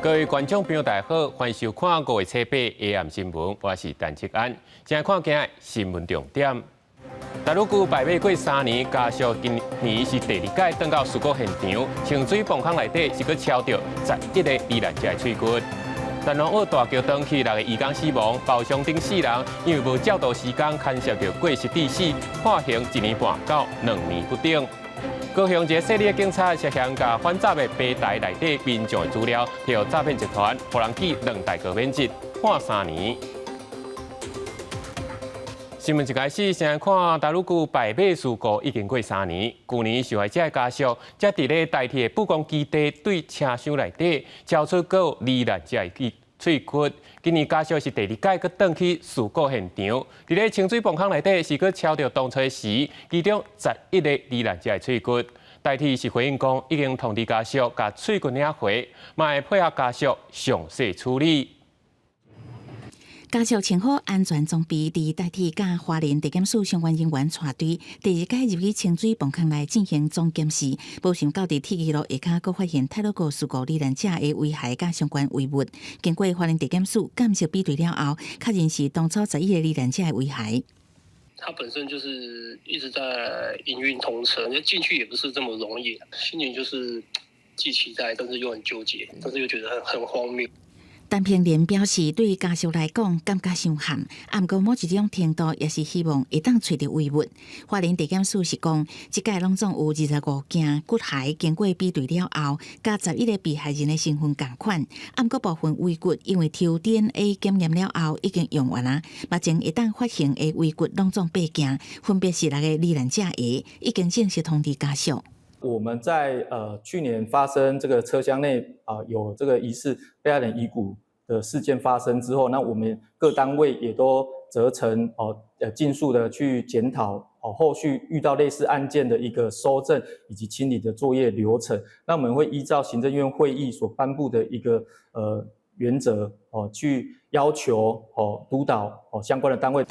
各位觀眾朋友，大家好，歡迎收看五月初八 AM 新聞，我是陳志安。先來看今日新聞重點。台魯閣敗馬過3年，家屬今年是第二擺轉到事故現場，清水泵坑內底是閣抄著11個罹難者的喙骨。南風澳大橋斷去六个移工死亡，包廂頂四人因為無照圖施工牽涉著過失致死，判刑1年半到2年不等。高雄一个細膩的警察涉嫌共反詐騙平台內底民眾的資料，予詐騙集團，予人記兩大個免職，判3年。新聞一開始，先來看台魯閣敗馬事故已經過三年。舊年受害者的家屬，才佇咧台鐵的寶光基地對車廂內底抄出閣有罹難者的喙骨。今年家屬是第二擺閣轉去事故現場，佇咧清水泵坑內底是閣抄著當初時其中11個罹難者的喙骨。台鐵是回應講，已經通知家屬共喙骨領回，嘛會配合家屬詳細處理。家屬穿好安全裝備，佇台鐵佮花蓮地檢署相關人員帶隊，第二擺入去清水泵坑內進行總檢視，無想到佇鐵枝路下跤，閣發現太魯閣事故罹難者的遺骸佮相關遺物。經過花蓮地檢署鑑識比對了後，確認是當初十一个罹難者的遺骸。它本身就是一直在營運通車，你進去也不是這麼容易，心裡就是既期待，但是又很糾結，但是又覺得很荒謬。陳平蓮表示，對家屬來講，感覺傷憾，毋過某一種程度也是希望會當揣著遺物。花蓮地檢署是講，這擺攏總有25件骨骸經過比對了後，佮11個被害人的身份仝款，毋過部分遺骨因為抽 DNA 檢驗了後已經用完啊，目前會當發現的遺骨攏總八件，分別是六个罹難者的，已經正式通知家屬。我們在去年發生這個車廂內啊有這個疑似被害人遺骨的事件發生之後，那我們各單位也都責成哦盡速的去檢討哦後續遇到類似案件的一個搜證以及清理的作業流程。那我們會依照行政院會議所頒布的一個原則哦去要求哦督導哦相關的單位。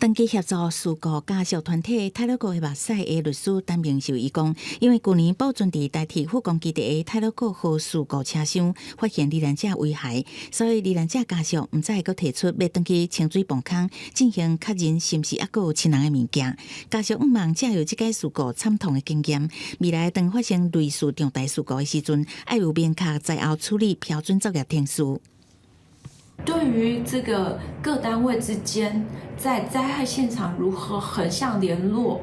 長期協助事故家屬團體太魯閣的目屎的律師陳明秀伊講，因為舊年保存佇台鐵富岡基地的太魯閣號事故車廂發現罹難者遺骸，所以罹難者家屬毋再閣提出欲轉去清水泵坑進行確認是毋是猶閣有親人的物件。家屬向望藉由這擺事故慘痛的經驗，未來當發生類似重大事故的時陣，愛有明確災後處理標準作業程序。對於這個各單位之間在災害現場如何橫向聯絡，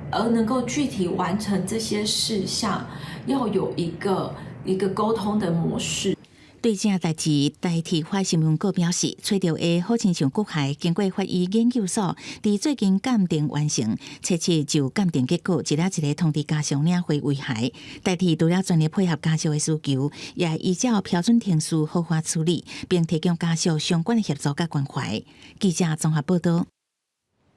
而能夠具體完成這些事項，要有一個溝通的模式。對這代誌，台鐵發新聞稿表示，揣著的好親像骨骸經過法醫研究所佇最近鑑定完成，初七就鑑定結果，一粒一个通知家屬領回遺骸。台鐵除了全力配合家屬的需求，也依照標準程序好好處理，並提供家屬相關的協助佮關懷。記者綜合報道。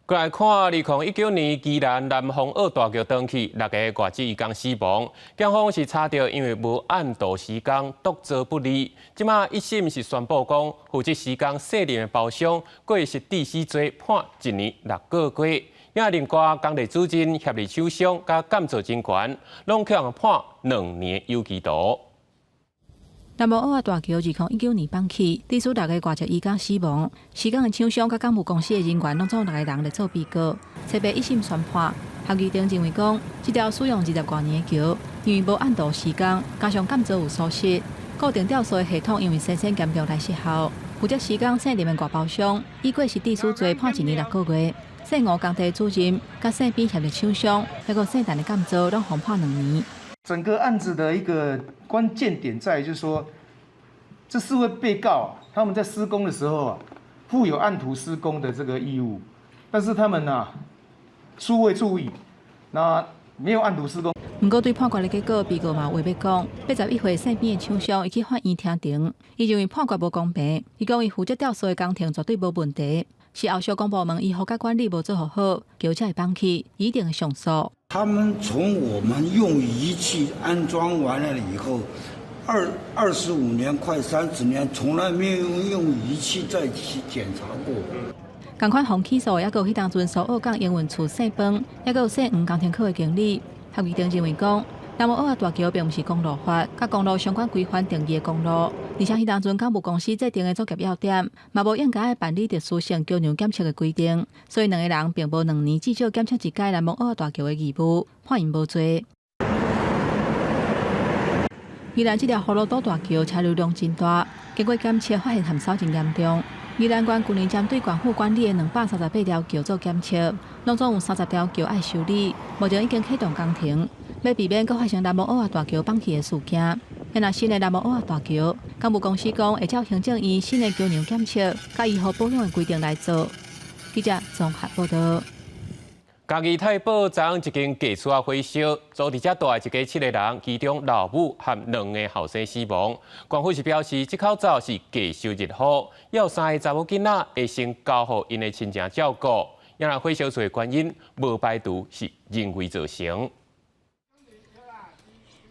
過來看，2019年宜蘭南風澳大橋斷去，六个外籍移工死亡。檢方是查著因為無按圖施工，督責不力。這馬一審是宣布講，負責施工卸任的包商過失致死罪判1年6個月。也另外工地主任、協力廠商佮監造人員，攏予人判2年有期徒。南無澳大橋2019年放棄，致使六个外籍移工死亡。施工的廠商佮工務公司的人員，攏總六个人來做被告。初八一審宣判，合議庭認為講，這條使用20外年的橋，因為無按圖施工，加上監造有疏失，固定吊索的系統因為生銹嚴重來失效，負責施工姓林的外包商以過失致死罪判1年6個月。姓吳工地主任、佮姓畢協力廠商，抑閣姓陳的監造，攏予判2年。整個案子的一個關鍵點在於，就是說，這四位被告他們在施工的時候啊，負有按圖施工的這個義務，但是他們呢，疏未注意，那沒有按圖施工。毋過對判決的結果，被告嘛有話欲講。81歲姓畢的廠商，伊去法院聽庭，伊認為判決無公平。伊講伊負責吊索的工程絕對無問題，是後續公部門維護佮管理無做予好，橋才會崩去，一定會上訴。他們從我們用儀器安裝完了以後，25年快30年，從來沒有用儀器再去檢查過。仝款予起訴的，抑閣有彼當陣蘇澳港營運處姓彭，抑閣有姓黃工程科的經理。合議庭認為講，南無嚵仔大橋並毋是公路法，佮公路相關規範定義的公路，而且彼當陣港務公司制定的作業要點，嘛無應該愛辦理特殊性橋梁檢測的規定，所以兩个人並無2年至少檢測一擺南無嚵仔大橋的義務，判𪜶無罪。宜蘭這條葫蘆島大橋車流量真大，經過檢測發現含梢真嚴重。宜蘭縣舊年針對縣府管理的238條橋做檢測，攏總有30條橋愛修理，目前已經啟動工程，欲避免閣發生南無嚵仔大橋放棄的事件。若新的南無嚵仔大橋，港務公司講會照行政院新的橋梁檢測、佮維護保養的規定來做。記者綜合報導。嘉義太保昨一間假厝仔火燒，租佇遮蹛的一家七个人，其中老母和兩个後生死亡。縣府是表示，這口罩是假收入戶，有三个查某囡仔會先交予𪜶的親情照顧。若火燒厝的原因，無排除是人為造成。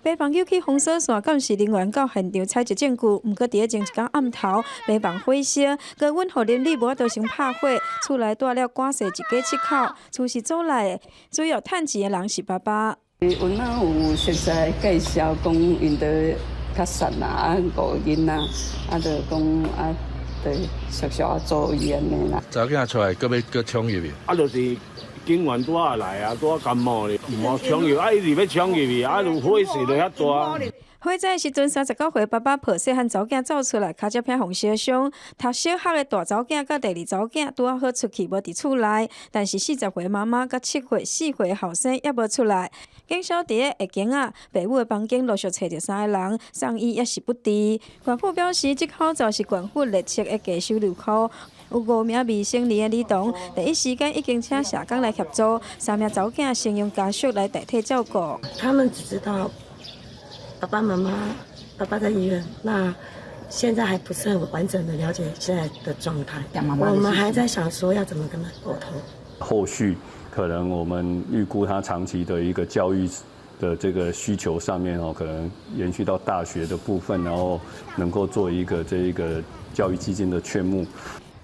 爸朋友去封鎖線監視人員到現場採集證據，毋過佇咧前一工暗頭，平房火燒，高溫予鄰里無法度先拍火，厝內蹛了趕勢一家七口，厝是租來的，主要趁錢的人是爸爸。阮仔有熟似介紹講，𪜶都較實啦，啊五个囡仔，啊就講啊，對熟熟啊租伊按呢啦。查某囝出來，閣欲閣衝入去。啊，就是警員拄仔來啊，拄仔感冒咧，毋好衝入，啊，伊是欲衝入去，啊，就火勢就遐大。火災時陣，39歲爸爸抱細漢查某囝走出來，跤跡癖予燒傷。讀小學的大查某囝佮第二查某囝拄仔好出去，無佇厝內。但是40歲媽媽佮7歲、4歲後生猶無出來。警消佇咧下間仔，爸母的房間陸續揣著三个人，送醫猶是不治。縣府表示，這口罩是縣府列冊的假收入庫，有五名未成年的兒童，第一時間已經請社工來協助，三名查某囝先用家屬來代替照顧。他們只知道爸爸媽媽，爸爸在醫院，那現在還不是很完整的了解現在的狀態。我們還在想說要怎麼跟他溝通。後續可能我們預估他長期的一個教育的這個需求上面哦，可能延續到大學的部分，然後能夠做一個這一個教育基金的勸募。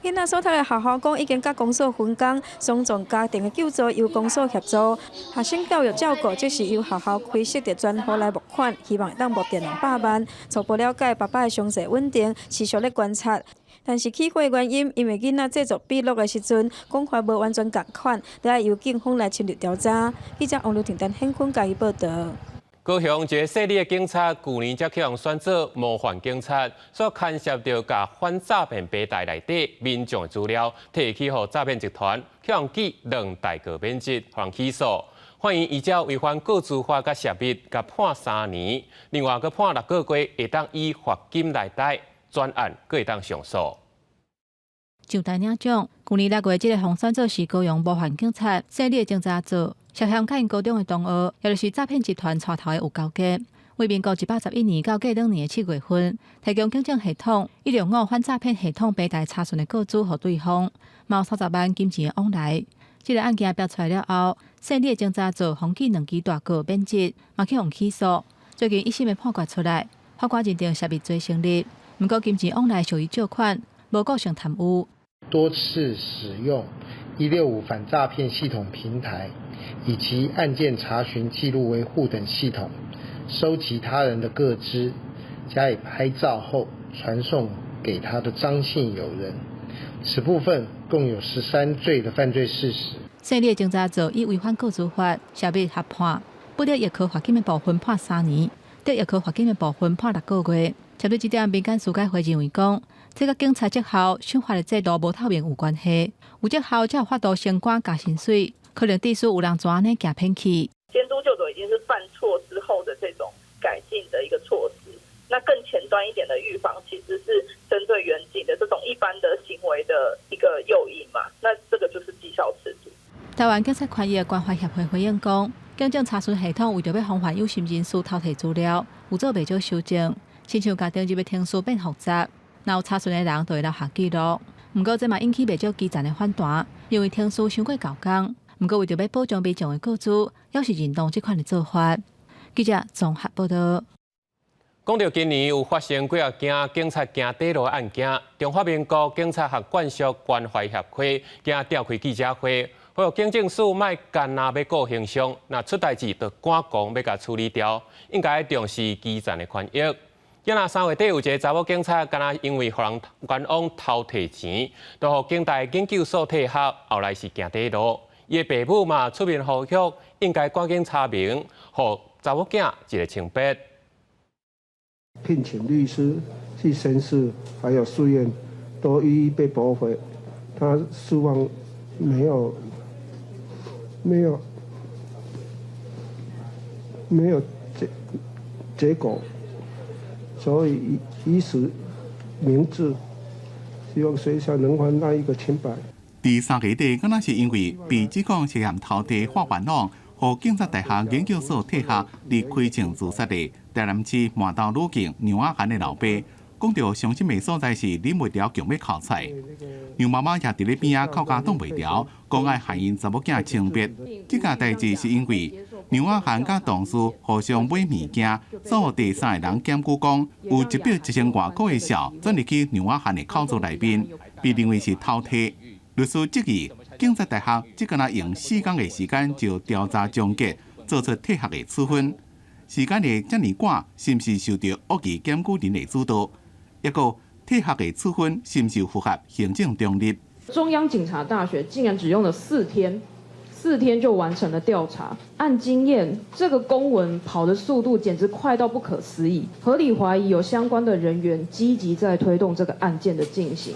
囡仔所讀的學校講已經佮公所分工，雙重家庭的救助由公所協助，學生教育照顧則是由學校開設的專戶來募款，希望會當募著200萬。初步了解爸爸的傷勢穩定，持續咧觀察。但是起火原因，因為囡仔製作筆錄的時陣講法無完全仝款，都愛由警方來深入調查。記者王劉婷、陳顯坤嘉義報導。高雄一个細膩的警察，舊年才去予選做模範警察，所牽涉著共反詐騙平台內底民眾資料提去予詐騙集團，去予記兩大告免職，予人起訴。法院依照違反個資法佮泄密，共判3年，另外閣判6個月，會當以罰金來代，轉案閣會當上訴。上台領獎，舊年6月，這个予選做是高雄模範警察，細膩的偵查組。涉嫌佮𪜶高中的同學，也就是詐騙集團帶頭的有勾結。為民國111年到過兩年的7月份，提供警政系統165反詐騙系統平台查詢的個資予對方，嘛有30萬金錢的往來。這个案件爆出來了後，細膩的偵查組予記兩支大告免職，嘛去予起訴。最近一審的判決出來，法官認定洩密罪成立，毋過金錢往來屬於借款，無構成貪污。多次使用165反詐騙系統平台以及案件查詢記錄維護等系統，收集他人的個資，加以拍照後傳送給他的張姓友人。此部分共有13罪的犯罪事實。細膩的偵查組以違反個資法洩密合判，不得易科罰金的部分判3年，得易科罰金的部分判6個月。針對這點，民間司改會認為講，這佮警察績效賞罰的制度無透明有關係，有績效才有法度升官加薪水，可能致使有人怎按呢行騙去。監督究責已經是犯錯之後的這種改進的一個措施，那更前端一點的預防，其實是針對員警的這種一般的行為的一個誘因嘛。那這個就是績效制度。台灣警察權益關懷協會回應講，警政查詢系統為著欲防範有心人士偷提資料，有做袂少修正，親像共登入的程序變複雜，若有查詢的人就會留下記錄。毋過這嘛引起袂少基層的反彈，認為程序傷過厚工。毋過為著欲保障民眾的個資，猶是認同這款的做法。記者綜合報導。講到今年有發生幾仔件警察行短路案件，中華民國警察學眷屬關懷協會今日召開記者會，呼籲警政署莫干焦欲顧形象，若出代誌就趕狂欲共處理掉，應該重視基層的權益。今仔3月底有一个查某警察，敢若因為予人冤枉偷提錢，就予警大研究所退學，後來是行短路。伊的爸母嘛出面呼籲，應該趕緊查明，予查某囝一个清白。聘請律師去申訴，還有訴願，都一一被駁回。他希望沒有結果，所以以死明志，希望學校能還他一個清白。佇3月底，敢若是因為被指控涉嫌偷提發冤枉，予警察大學研究所退學，而開槍自殺的台南市麻豆女警楊雅涵的老爸，講著傷心的所在是忍袂牢強欲哭出來。楊媽媽也佇咧邊仔哭甲擋袂牢，講愛還𪜶查某囝清白。這件代誌是因為楊雅涵佮同事互相買物件，所予第三个人檢舉講，有一筆1000外箍的數轉入去楊雅涵的口座內面，被認為是偷提。律師質疑，警察大學只敢若用4天的時間就調查終結，做出退學的處分。時間會遮爾趕，是毋是受著惡意檢舉人的主導？抑閣退學的處分是毋是符合行政中立？中央警察大學竟然只用了四天，四天就完成了調查。按經驗，這個公文跑的速度簡直快到不可思議，合理懷疑有相關的人員積極在推動這個案件的進行。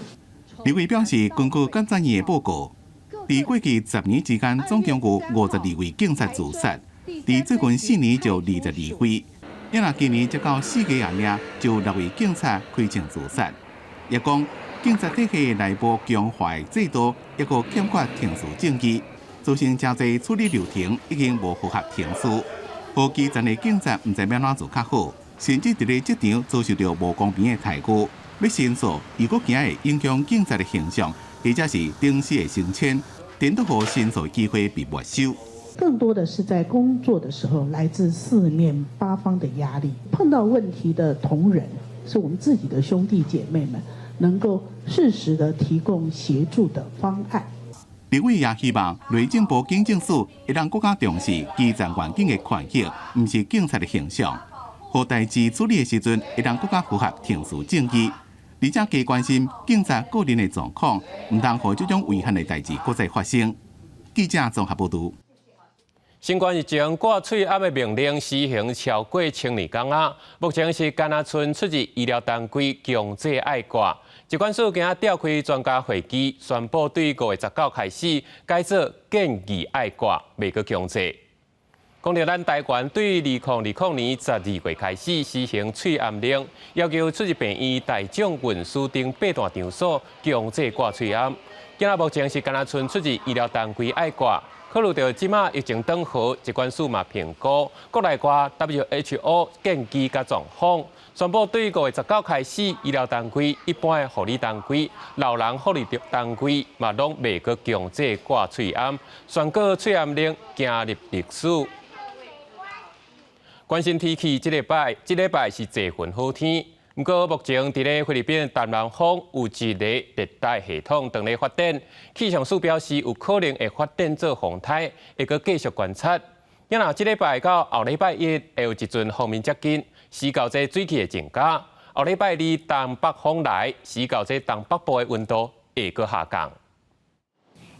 立委表示，根據監察院的報告，佇過去10年之間，總共有52位警察自殺，佇最近4年就22位。抑若今年才到4月爾，就六位警察開槍自殺。也講警察體系內部強化制度，抑閣欠缺程序正義，造成誠濟處理流程已經無符合程序，予基層的警察毋知欲按怎做較好，甚至佇咧職場遭受著無公平的待遇。欲申訴，又閣驚會影響警察的形象，或者是頂司的升遷，顛倒予申訴機會被沒收。更多的是在工作的時候，來自四面八方的壓力，碰到問題的同仁，是我們自己的兄弟姐妹們，能夠適時的提供協助的方案。立委也希望內政部警政署會當閣較重視基層員警的權益，毋是警察的形象。予代誌處理的時陣，會當閣較符合程序正義。而且加關心警察個人的狀況，毋通予這種遺憾的代誌閣再發生。記者綜合報導。新冠疫情掛喙罨的命令施行超過1000年工仔，目前是干焦賰出入醫療單位強制愛掛。疾管署今仔召開專家會議，宣布對5月19開始改做建議愛掛，袂閣強制。講著咱台灣對2020年12月開始施行喙罨令，要求出入病院、大眾運輸等八大場所強制掛喙罨。今仔目前是干焦賰出入醫療單位愛掛，考慮著這馬疫情轉好，疾管署嘛評估國內外 WHO 建議佮狀況，宣布對5月19開始，醫療單位、一般的護理單位、老人福利單位嘛攏袂閣強制掛喙罨，宣告喙罨令行入歷史。關心天氣，這禮拜是濟雲好天。毋過目前佇咧菲律賓東南方有一个熱帶系統正咧發展，氣象署表示有可能會發展做風颱，會閣繼續觀察。若這禮拜到後禮拜一會有一陣鋒面接近，時到這水汽會增加。後禮拜二東北風來，時到這東北部的溫度會閣下降。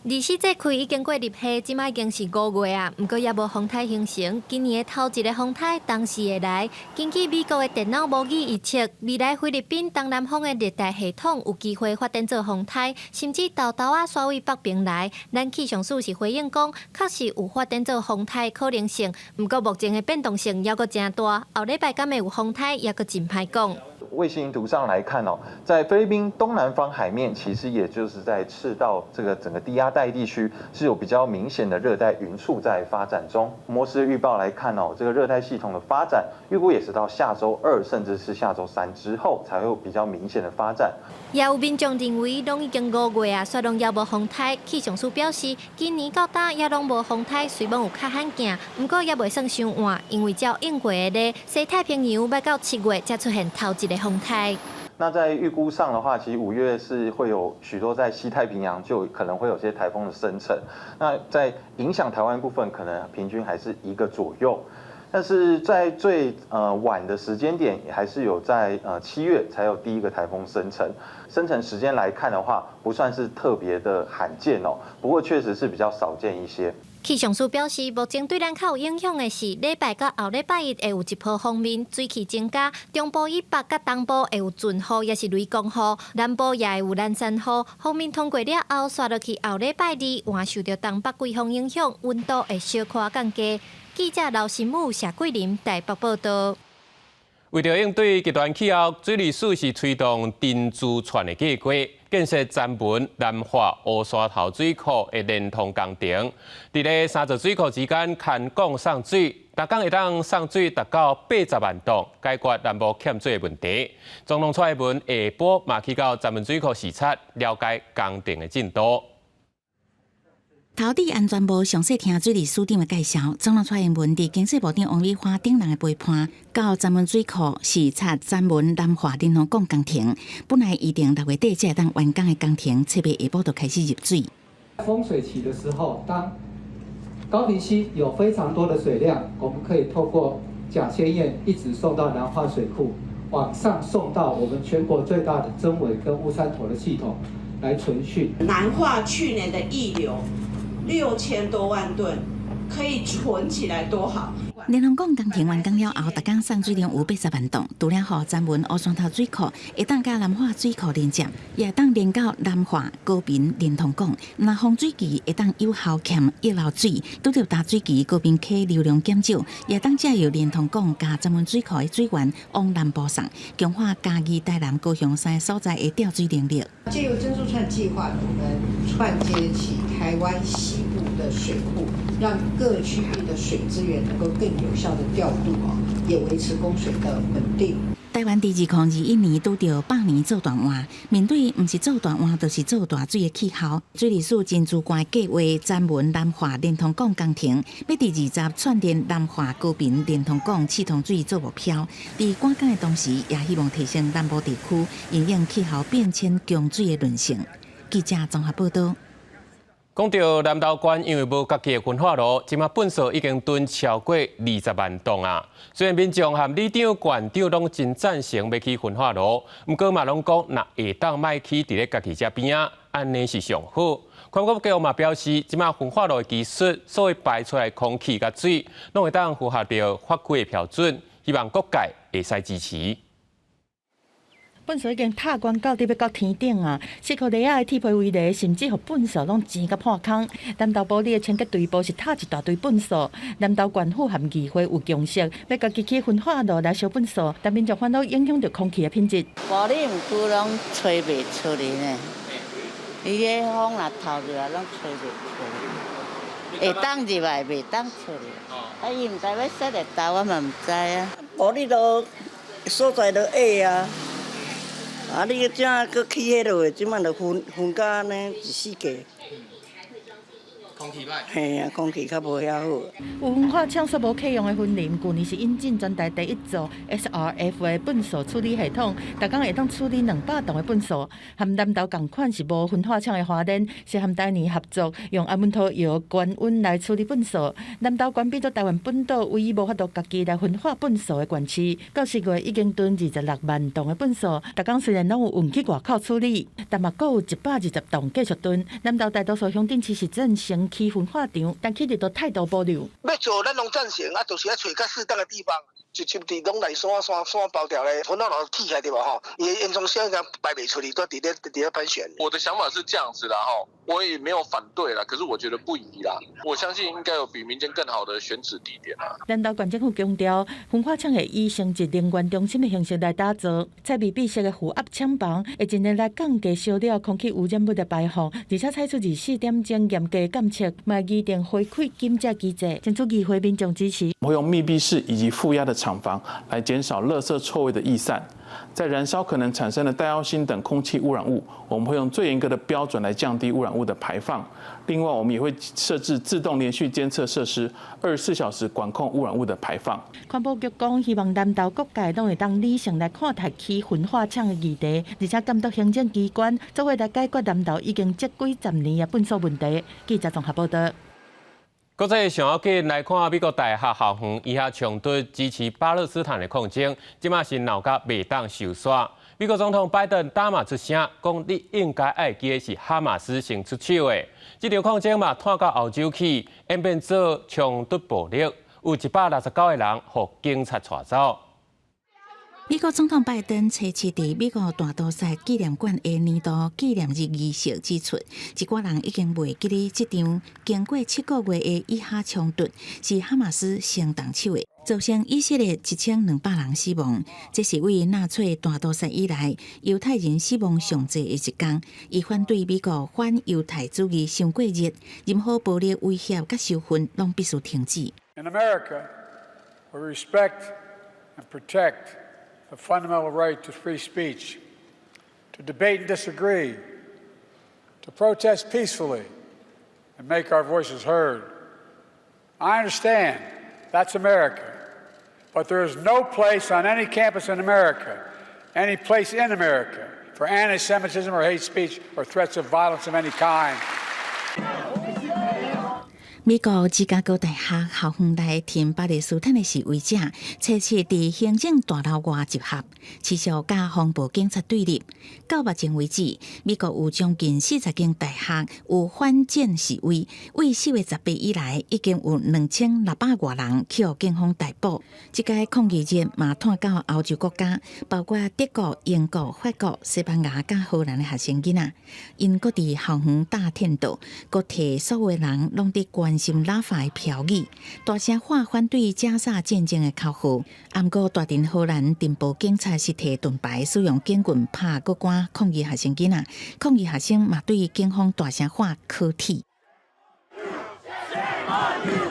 二十四節氣已經過入夏，這馬已經是5月啊，毋過猶無風颱形成。今年的頭一个風颱當時會來。根據美國的電腦模擬預測，未來菲律賓東南方的熱帶系統有機會發展做風颱，甚至豆豆仔徙位北邊來。咱氣象署是回應講，確實有發展做風颱可能性，毋過目前的變動性猶閣誠大。後禮拜敢會有風颱，猶閣真歹講。衛星圖上來看哦，在菲律賓東南方海面，其實也就是在赤道這個整個低壓帶地區，是有比較明顯的熱帶雲簇在發展中。模式預報來看哦，這個熱帶系統的發展預估也是到下週二，甚至是下週三之後，才會有比較明顯的發展。也有民眾認為，攏已經5月啊，煞攏猶無風颱。氣象署表示，今年到今也攏無風颱，雖罔有較罕見，毋過也袂算傷晚，因為照應過的咧，西太平洋欲到7月才出現頭一个風颱。那在預估上的話，其實5月是會有許多在西太平洋就可能會有些颱風的生成。那在影響台灣部分，可能平均還是一個左右。但是在最晚的時間點，還是有在7月才有第一個颱風生成。生成時間來看的話，不算是特別的罕見哦，不過確實是比較少見一些。氣象署表示，目前對咱較有影響的是禮拜佮後禮拜一會有一波鋒面，水汽增加，中部以北佮東部會有陣雨，抑是雷公雨，南部也會有蘭山雨。鋒面通過了後，煞落去後禮拜二，還受著東北季風影響，溫度會小可降低。記者劉新武、謝桂林台北報道。為著應對極端氣候，水利署是推動珍珠串的計劃，建設曾文、南化、烏山頭水庫的連通工程。佇咧三座水庫之間牽管送水，逐工會當送水達到80萬噸，解決南部欠水的問題。總統蔡英文下晡嘛去到曾文水庫視察，了解工程的進度。頭拄安全無詳細聽水利署長的介紹，總統蔡英文佇經濟部長王美花等人的陪伴，到曾文水庫視察曾文南化連通管工程。本來預定6月底才會當完工的工程，7月下晡就開始入水。豐水期的時候，當高屏溪有非常多的水量，我們可以透過甲仙堰一直送到南化水庫，往上送到我們全國最大的曾文跟烏山頭的系統來存蓄。南化去年的溢流6000多萬噸，可以存起來多好。連通管工程完工了後，逐工送水量有80萬噸，除了予曾文烏山頭水庫會當佮南化水庫連接，也會當連到南化高屏連通管。若豐水期會當有效欠溢流水，拄著焦水期高屏溪流量減少，也會當藉由連通管佮曾文水庫的水源往南部送，強化嘉義、台南、高雄三个所在的調水能力。借由珍珠串計劃，我們串接起台灣西部的水庫，讓各區域的水資源能夠更有效的調度哦，也維持供水的穩定。台灣佇2021年拄著百年做大旱，面對毋是做大旱，就是做大水的氣候。水利署珍珠罐計劃曾文南化連通管工程，欲佇20串連南化高屏連通管試通水做目標。佇趕工的同時，也希望提升南部地區因應氣候變遷供水的韌性。記者綜合報道。講到南投縣，因為無家己的焚化爐，這馬糞埽已經囤超過20萬噸啊。雖然民眾和里長、縣長攏真贊成欲起焚化爐，毋過嘛攏講，若會當莫起佇咧家己遮邊仔，按呢是上好。環保局嘛表示，這馬焚化爐的技術，所排出來空氣佮水，攏會當符合著法規的標準，希望各界會使支持。糞埽已經塔懸到佇欲到天頂啊！四箍犁仔的鐵皮圍籬，甚至予糞埽攏糋甲破空。南投埔里的清潔隊部是塔一大堆糞埽。南投縣府和議會有共識，欲家己起焚化爐來燒糞埽，但民眾煩惱影響著空氣的品質。埔里毋過攏吹袂出來呢，伊个風若透入來，攏吹袂出來。會當入來，袂當出來。啊，伊毋知欲設佇佗，我嘛毋知啊。埔里都所在都矮啊。啊！你這閣起彼落，這擺就熏熏甲按呢一四季。空氣歹。嘿啊，空氣較無遐好。有焚化廠煞無客用的雲林，舊年是引進全台第一座 SRF 的糞埽處理系統，逐工會當處理200噸的糞埽。和南投仝款是無焚化廠的花蓮，是和台泥合作，用安穩土窯高溫來處理糞埽。南投縣變做台灣本島唯一無法度家己來焚化糞埽的縣市。到10月已經囤26萬噸的糞埽，逐工雖然攏有運去外口處理，但嘛閣有120噸繼續囤。南投大多數鄉鎮市是贊成起焚化廠，但起佇都態度保留。欲做，咱攏贊成，啊，就是愛揣較適當的地方，就像佇攏內山山山包掉咧，焚化爐起起來對無吼？伊的煙囪先共排袂出去，都佇咧佇咧盤旋。我的想法是這樣子啦，吼，我也沒有反對啦，可是我覺得不宜啦。我相信應該有比民間更好的選址地點啦。南投縣政府強調，焚化廠會以生質能源中心的形式來打造，採密閉式的負壓廠房，會盡力來降低燒了空氣污染物的排放，而且採取24點鐘嚴格監測，嘛擬定回饋金這機制，爭取議會民眾支持。會用密閉式以及負壓的廠。廠房，來減少垃圾臭味的逸散。在燃燒可能產生的戴奧辛等空氣污染物，我們會用最嚴格的標準來降低污染物的排放。另外，我們也會設置自動連續監測設施，24小時管控污染物的排放。環保局講，希望南投各界攏會當理性來看待起焚化廠的議題，而且監督行政機關做伙來解決南投已經積幾十年的糞埽問題。記者綜合報道。國際上要緊來看，美國大學校園以哈衝突支持巴勒斯坦的抗爭，這馬是鬧甲袂當收煞。美國總統拜登今嘛出聲，講你應該愛記的是哈馬斯先出手的。這場抗爭嘛，湠到歐洲去，演變做衝突暴力，有169個人予警察帶走。美國總統拜登初七佇美國大屠殺紀念館的年度紀念日儀式指出，一寡人已經袂記得這場經過7個月的以哈衝突是哈馬斯先動手的，造成以色列1200人死亡。這是為納粹大屠殺以來猶太人死亡上濟的一天。伊反對美國反猶太主義傷過熱，任何暴力威脅佮仇恨攏必須停止。 In America, we respect and protect the fundamental right to free speech, to debate and disagree, to protest peacefully, and make our voices heard. I understand that's America, but there is no place on any campus in America, any place in America, for anti Semitism or hate speech or threats of violence of any kind. 美國芝加哥大學校園內挺巴勒斯坦的示威者，初七佇行政大樓外集合，持續佮防暴警察對立。到目前為止，美國有將近40間大學有反戰示威，為4月18以來，已經有2600外人去予警方逮捕。這個抗議熱嘛湠到歐洲國家，包括德國、英國、法國、西班牙佮荷蘭的學生囡仔，𪜶閣佇校園搭天道，閣提所有人攏佇關心拉法的標語，大聲喊反對加沙戰爭的口號。毋過，大陣荷蘭情報警察是提盾牌，使用警棍拍閣趕抗議學生囡仔，抗議學生嘛對警方大聲喊可恥。 Shame on you!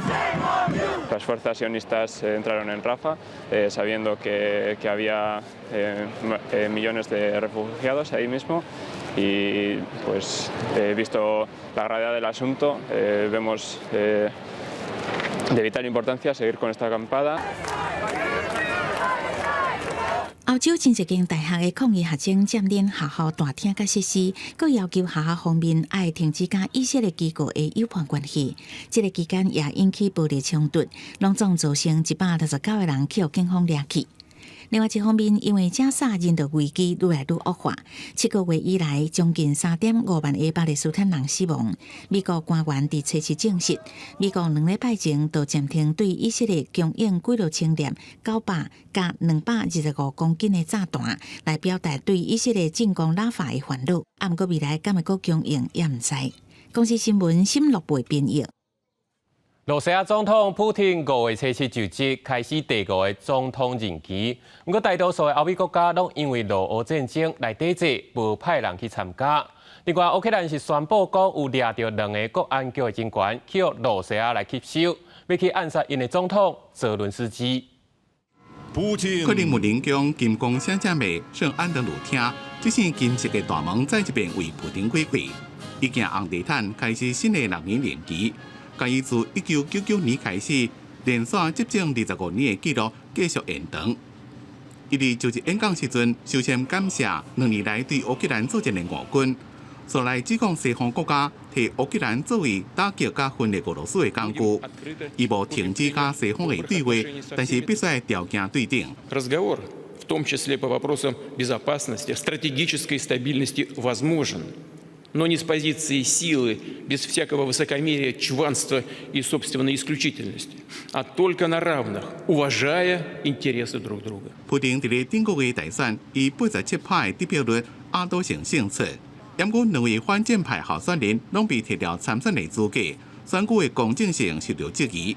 Shame on you! Las fuerzas sionistas entraron en Rafah sabiendo que había millones de refugiados ahí mismo y, pues, visto la gravedad del asunto, vemos de vital importancia seguir con esta acampada. 歐洲真濟間大學的抗議學生佔領學校大廳佮設施，閣要求學校方面愛停止佮以色列機構的友伴關係。這個期間也引起暴力衝突，攏總造成169個人去予警方掠去。另外一方面，因為加沙人道危機愈來愈惡化，7個月以來，將近3.5萬個巴勒斯坦人死亡。美國官員佇初七證實，美國2禮拜前就暫停對以色列供應幾落千粒900佮225公斤的炸彈，來表達對以色列進攻拉法的煩惱。啊，毋過未來敢會閣供應，也毋知。公視新聞沈樂貝編譯。羅西亞總統普丁5月初七就職，開始第五個總統任期。毋過大多數的歐美國家攏因為羅烏戰爭來抵制，無派人去參加。另外，烏克蘭是宣布講有掠著兩个國安局的警員去予羅西亞來吸收，欲去暗殺𪜶的總統澤倫斯基。克里姆林宮金光閃閃的聖安德魯廳，這扇金色的大門再一遍為普丁開開，伊行紅地毯開始新的6年任期。共伊自1999年開始連續執政25年的紀錄繼續延長。伊佇就職演講時陣，首先感謝2年來對烏克蘭作戰的俄軍，紲來指控西方國家提烏克蘭作為打擊佮分裂俄羅斯的工具。伊無停止佮西方的對話，但是必須條件對等。 Разговор, в том числе по вопросам безопасности, стратегической стабильности, возможен, но не с позиции силы, без всякого высокомерия, чванства и собственной исключительности, а только на равных, уважая интересы друг друга. 普丁佇咧頂個月大選以87趴的得票率壓倒性勝出，毋過兩位反戰派候選人攏被剔掉參選的資格，選舉的公正性受到質疑。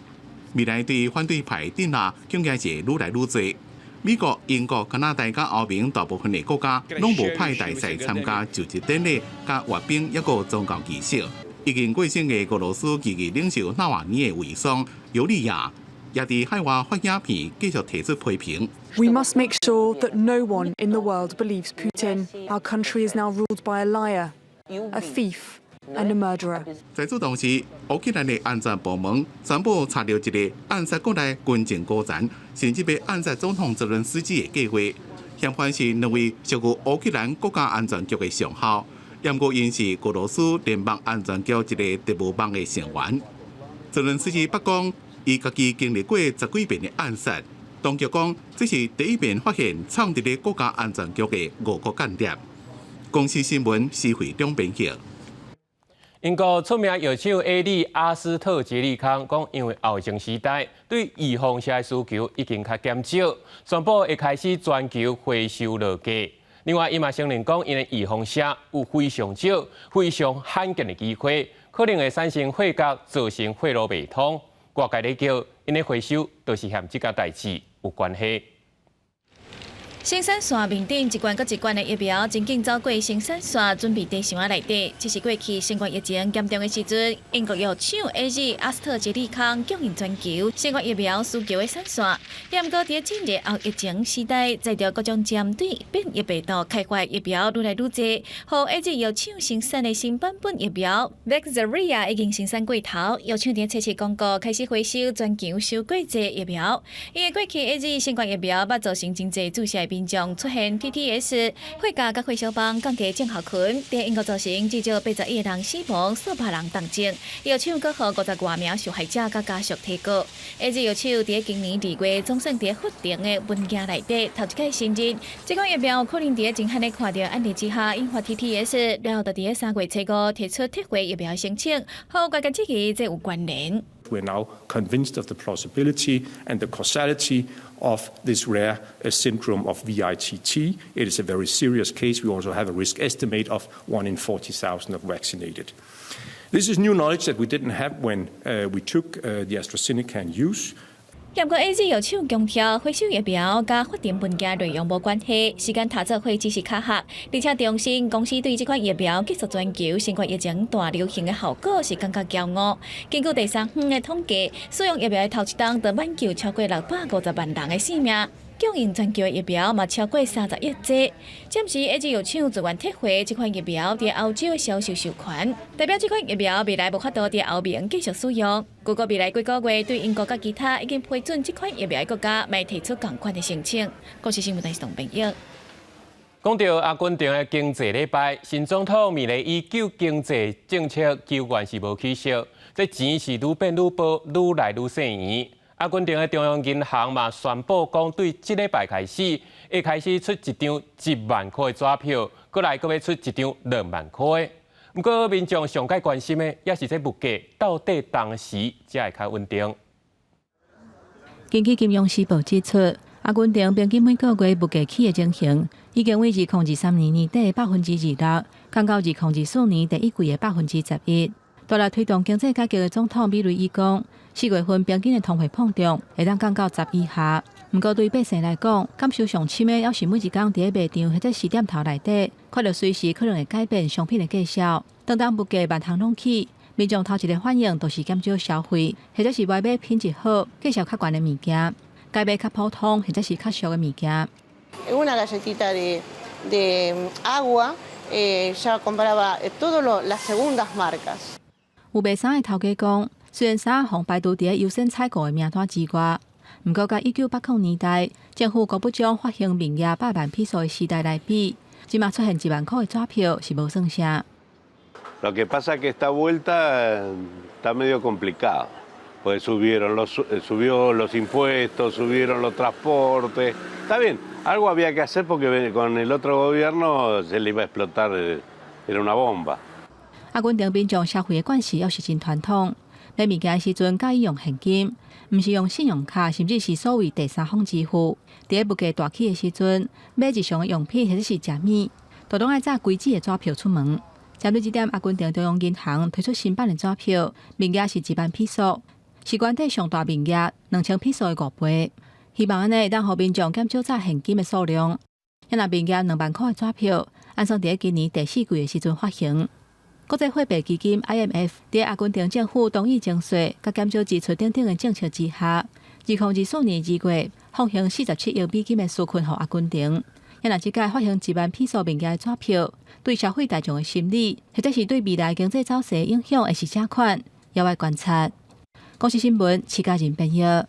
未來對反對派鎮壓恐驚是愈來愈濟。美國、英國、加拿大佮歐盟大部分的國家攏無派大使參加就職典禮、佮閱兵，抑閣宗教儀式。已經過身的俄羅斯異議領袖納瓦爾的遺孀尤利亞，也佇海外發影片繼續提出批評。 We must make sure that no one in the world believes Putin. Our country is now ruled by a liar, a thief, and a murderer. 在此同時，烏克蘭的安全部門宣布查著一个暗殺國內軍情高層，甚至欲暗殺總統澤倫斯基的計劃。嫌犯是兩位屬於烏克蘭國家安全局的上校，毋過𪜶是俄羅斯聯邦安全局一个特務網的成員。澤倫斯基捌講，伊家己經歷過十幾遍的暗殺。當局講，這是第一遍發現藏佇咧國家安全局的俄國間諜。公視新聞施惠中編輯。英國出名藥廠 AZ 阿斯特捷利康講，因為後疫情時代對預防射的需求已經較減少，宣布會開始全球回收落架。另外，伊嘛承認講，𪜶的預防射有非常少、非常罕見的機會，可能會產生血壓，造成血路袂通。外界咧叫𪜶的回收，就是和這個代誌有關係。生產線面頂一罐閣一罐的疫苗，真緊走過生產線，準備佇箱仔內底。這是過去新冠疫情嚴重的時陣，英國藥廠 AZ 阿斯特捷利康供應全球新冠疫苗需求的產線。也毋過佇進入後疫情時代，載著各種針對變異病毒開發疫苗愈來愈濟，予 AZ 藥廠生產的新版本疫苗 Vaxzevria 已經生產過頭，藥廠佇初七公告開始回收全球收過濟疫苗。因為過去 AZ 新冠疫苗捌造成真濟注射民眾出現 TTS、血壓佮血小板降低症候群，佇英國造成至少81個人死亡，數百人重症。藥廠閣予50外名受害者佮家屬提告。AZ 藥廠佇今年2月總算佇法庭的文件內底頭一擺承認，這款疫苗有可能佇真罕的看著案例之下引發 TTS，了後就佇3月初5提出撤回疫苗申請，予外界質疑這有關聯。 We are now convinced of the plausibility and the causality of this rare syndrome of VITT. It is a very serious case. We also have a risk estimate of 1 in 40,000 of vaccinated. This is new knowledge that we didn't have when we took the AstraZeneca in use. 不過 AZ 藥廠強調，回收疫苗佮法庭文件內容無關係，時間拖做伙只是巧合。而且重申公司對這款疫苗結束全球新冠疫情大流行的效果是感覺驕傲。根據第三方的統計，使用疫苗的頭一冬就挽救超過650萬人的性命。供應全球的疫苗嘛超過30億劑。暫時 AZ 藥廠自願撤回這款疫苗佇歐洲的銷售授權，代表這款疫苗未來無法度佇歐盟繼續使用。據估未來幾個月對英國佮其他已經批准這款疫苗的國家，會提出仝款的申請。公視新聞台是董編譯。講到阿根廷的經濟禮拜，新總統米雷伊救經濟政策猶原是無起色，這錢是愈變愈薄，愈來愈細圓。阿根廷的中央銀行嘛宣布講，對這禮拜開始，會開始出一張1萬塊的紙票，閣來閣欲出一張2萬塊的。毋過民眾上蓋關心的，也是這物價到底當時才會較穩定。根據金融時報指出，阿根廷平均每個月物價起的情形，已經為2023年年底26%，降到2024年第一季的11%。帶來推動經濟改革的總統米雷伊講，4月份平均的通貨膨脹會當降到10以下。毋過對百姓來講，感受上深的，猶是每一工佇咧賣場或者是店頭內底，看著隨時可能會改變商品的價數。當當物價萬項攏起，民眾頭一个反應就是減少消費，或者是袂買品質好、價數較懸的物件，改買較普通或者是較俗的物件。 Una galletita de agua, ya compraba todo lo las segundas marcas. 有賣衫的頭家講，雖然衫予排除佇咧優先採購的名單之外，毋過佮1980年代政府閣不將發行面額百萬披索的時代來比，這馬出現1萬塊的紙票是無算啥。 Lo que pasa que esta vuelta está medio complicado, pues subió los impuestos, subieron los transportes. Está bien, algo había que hacer porque con el otro gobierno se le iba a explotar, era una bomba. 阿根廷民眾消費的慣勢猶是真傳統，買物件的時陣佮意用現金，毋是用信用卡，甚至是所謂第三方支付。佇咧物價大起的時陣，買日常的用品或者是食物，都攏愛紮規紙的紙票出門。針對這點，阿根廷中央銀行推出新版的紙票，面額是1萬披索，是原底上大面額2000披索的5倍。希望按呢會當予民眾減少紮現金的數量。若面額2萬塊的紙票，按算佇咧今年第四季的時陣發行。國際貨幣基金 IMF 佇阿根廷政府同意徵稅、佮減少支出等等的政策之下， 2024年2月，放行47億美金的紓困予阿根廷。若這擺發行1萬披索物件的紙票，對社會大眾的心理，或者是對未來經濟走勢影響，會是啥款？猶愛觀察。公視新聞，徐家仁編譯。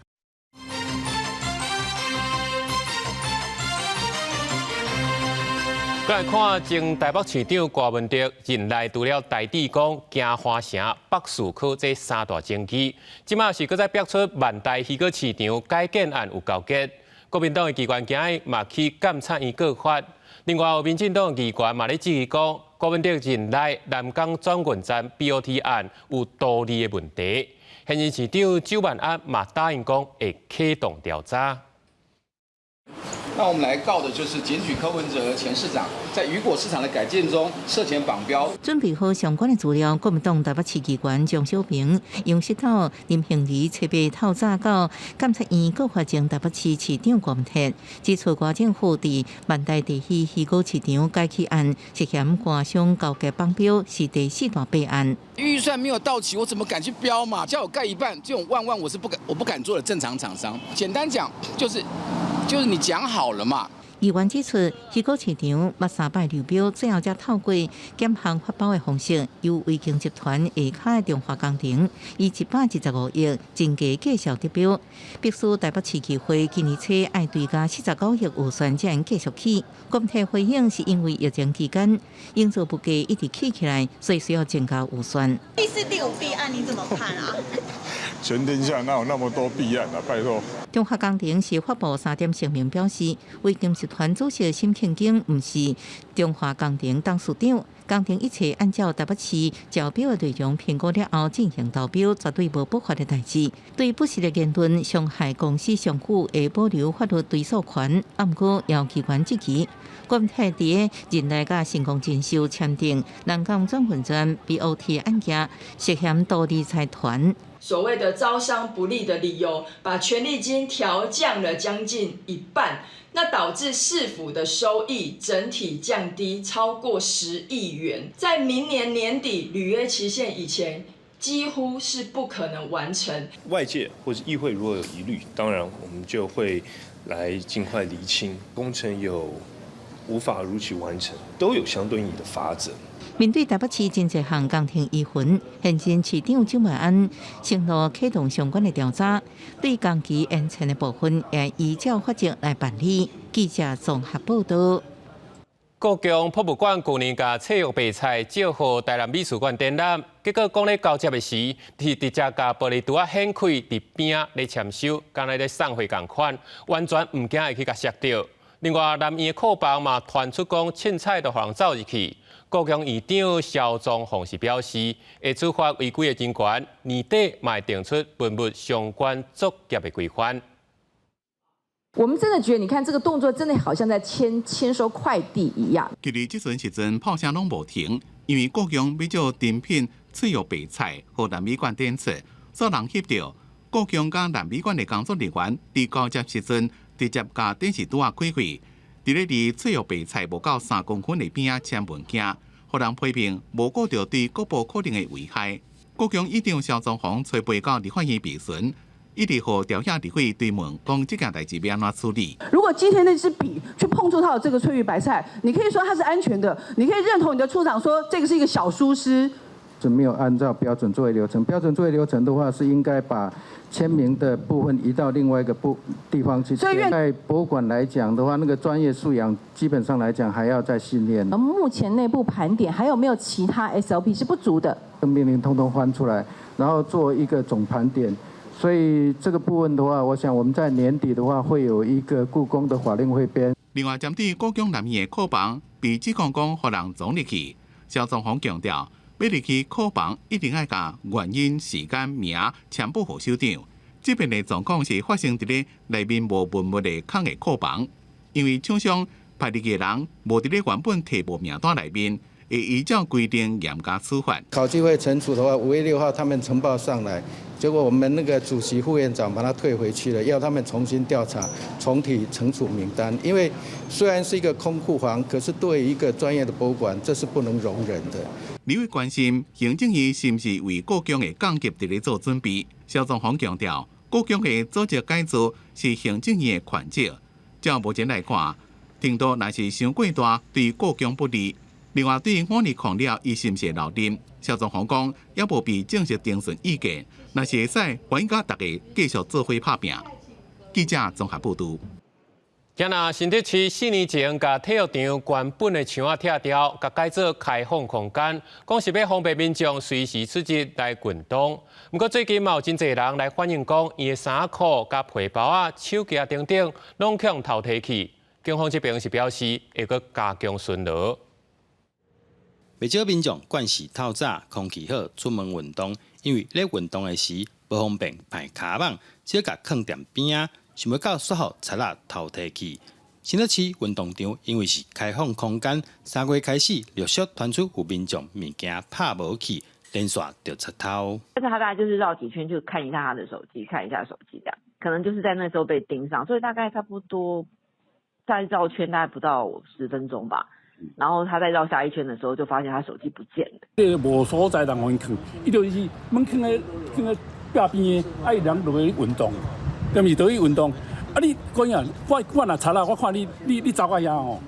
來看前台北市長柯文哲任內除了台智港、京華城、北士科這三大爭議，這馬是閣再爆出萬大魚果市場改建案有勾結，國民黨的機關今日嘛去監察院告發，另外有民進黨的議員嘛咧質疑講，柯文哲任內南港轉運站 BOT 案有圖利的問題，現任市長蔣萬安嘛答應講會啟動調查。那我們來告的就是檢舉柯文哲前市長在魚果市場的改建中涉嫌綁標。準備好相關的資料，國民黨台北市議員張小平、楊石頭、林興儀初八透早到監察院告發前台北市市長柯文哲，指出柯政府佇萬大地區魚果市場改起案涉嫌官商勾結綁標，是第四大弊案。預算沒有到期，我怎麼敢去標嘛？叫我蓋一半，這種萬萬我是不敢，我不敢做的。正常廠商，簡單講就是你講好了嘛。議員指出，魚果市場捌三擺流標，最後才透過減項發包的方式，由維京集團下跤的中華工程，以125億增加價數得標，必須台北市議會今年初愛追加49億預算才能繼續起。國體回應是因為疫情期間，營造物價一直起起來，所以需要增加預算。第四、第五弊案你怎麼看啊？全天下哪有那麼多弊案啊？拜託。中華工程是發布三點聲明表示，維京集團主席沈慶京毋是中華工程董事長，工程一切按照台北市招標的內容評估了後進行投標，絕對無不法的代誌。對不實的言論傷害公司商譽，會保留法律追訴權。毋過，有機關質疑，國泰佇任內佮成功人壽簽訂南港轉運站 BOT 案件，涉嫌圖利財團。所謂的招商不利的理由，把權利金調降了將近一半，那導致市府的收益整體降低超過10億元，在明年年底履約期限以前，幾乎是不可能完成。外界或者議會如果有疑慮，當然我們就會來盡快釐清，工程有無法如期完成，都有相對應的罰則。面對台北市真濟項工程疑雲，現任市長蔣萬安承諾啟動相關的調查，對工期延遲的部分會依照法則來辦理。記者綜合報道。故宮博物館舊年共翠玉白菜借予台南美術館展覽，結果講咧交接的時，是直接共玻璃櫥仔掀開，佇邊仔咧簽收，敢若咧送貨仝款，完全毋驚會去共摔著。另外，南院的庫房嘛傳出講凊彩就予人走入去。故宮院長蕭宗鳳是表示，會處罰違規的人員，年底嘛會定出文物相關作業的規範。我們真的覺得，你看這個動作，真的好像在簽收快遞一樣。其實這陣時陣炮聲攏無停，因為故宮欲借珍品翠玉白菜予南美館展出，所人翕著故宮佮南美館的工作人員佇交接時陣，直接共展示櫥仔開開。佇咧離翠玉白菜無夠3公分的邊仔簽文件，予人批評無顧著對國寶可能的危害。故宮院長蕭宗鳳初八到立法院備詢，一直予朝野立委追問，講這件代誌欲按怎處理。如果今天那支筆去碰觸到這個翠玉白菜，你可以說它是安全的，你可以認同你的處長說這個是一個小疏失。是沒有按照標準作業流程。標準作業流程的話，是應該把簽名的部分移到另外一個部地方去。所以在博物館來講的話，那個專業素養基本上來講還要再訓練。目前內部盤點還有沒有其他 SOP 是不足的？命令通通翻出來，然後做一個總盤點。所以這個部分的話，我想我們在年底的話會有一個故宮的法令彙編。另外，針對故宮南院的庫房被指控講予人闖入去，蕭宗鳳強調，欲入去庫房一定愛共原因、時間、名簽報予首長。這遍的狀況是發生佇咧內面無文物的空的庫房，因為廠商派入去的人無佇咧原本提報名單內面，會依照規定嚴加處罰。考紀會懲處的話，5月6號他們呈報上來，結果我們那個主席副院長把他退回去了，要他們重新調查、重提懲處名單。因為雖然是一個空庫房，可是對於一個專業的博物館，這是不能容忍的。立委關心行政院是毋是為故宮的降級佇咧做準備？蕭宗鳳強調，故宮的組織改造是行政院的權責。照目前來看，程度若是傷過大，對故宮不利。另外，對5年控了，伊是毋是留任？蕭宗煌講，猶無被正式徵詢意見，若是會使，歡迎佮大家繼續做伙拍拚。記者綜合報導。今仔新竹市4年前，共體育場原本的牆仔拆掉，共改做開放空間，講是欲方便民眾隨時出入來運動。毋過最近嘛有真濟人來反映講，𪜶的衫褲、佮皮包仔、手機仔等等，攏予人偷提去。警方這邊是表示會閣加強巡邏。袂少民眾慣勢透早，空氣好，出門運動，因為咧運動的時無方便排跤蠓，只共囥踮邊仔。想欲到煞予賊仔偷提去。新竹市運動場因為是開放空間，3月開始陸續傳出有民眾物件拍無去，連續著賊偷。但是他大概就是繞幾圈，就看一下他的手機，看一下手機這樣，可能就是在那時候被盯上，所以大概差不多在繞圈大概不到10分鐘吧。然後他再繞下一圈的時候，就發現他手機不見了。這個無所在通予𪜶囥，伊就是門囥咧囥咧壁邊的，愛人落去運動。對毋是倒去運動，啊！你講啊，我若賊仔，我看你你你走到遐吼，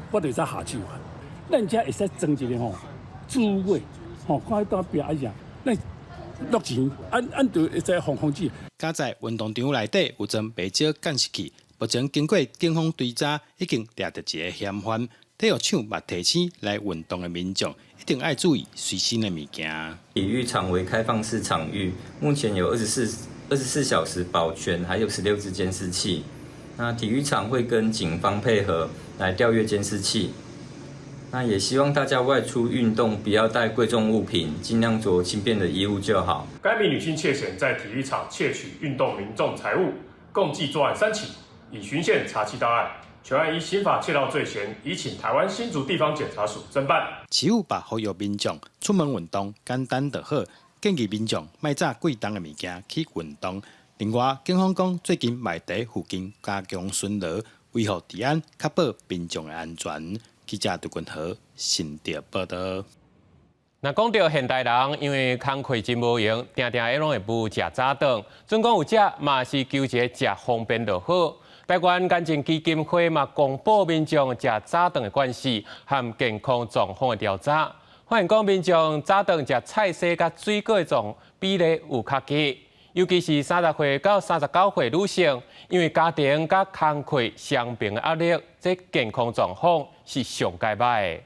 我就會使下手啊。咱遮會使裝一個吼，主位吼，看彼壁啊啥，咱落錢，按按就會使防防止。加在運動場內底有裝袂少監視器，目前經過警方追查，已經掠著一个嫌犯。體育場嘛提醒來運動的民眾一定愛注意隨身的物件。體育場為開放式場域，目前有24小時保全，還有16支監視器。那體育場會跟警方配合來調閱監視器。那也希望大家外出運動不要帶貴重物品，盡量着輕便的衣物就好。該名女性竊嫌在體育場竊取運動民眾財物，共計作案3起，已循線查緝到案。全案依刑法竊盜罪嫌，移請台灣新竹地方檢察署偵辦。市府嘛呼籲民眾出門運動簡單就好，建議民眾莫紮貴重的物件去運動。另外，警方講最近嘛佇附近加強巡邏，維護治安，確保民眾的安全。記者杜君和新竹報道。若講到現代人，因為工課真無閒，定定攏會無食早頓。準講有食，嘛是求一个食方便就好。台灣癌症基金會嘛公布民眾食早頓的關係和健康狀況的調查，發現講民眾早頓食菜蔬佮水果的狀比例有較低，尤其是30歲到39歲女性，因為家庭佮工課雙邊的壓力，這健康狀況是上蓋䆀的。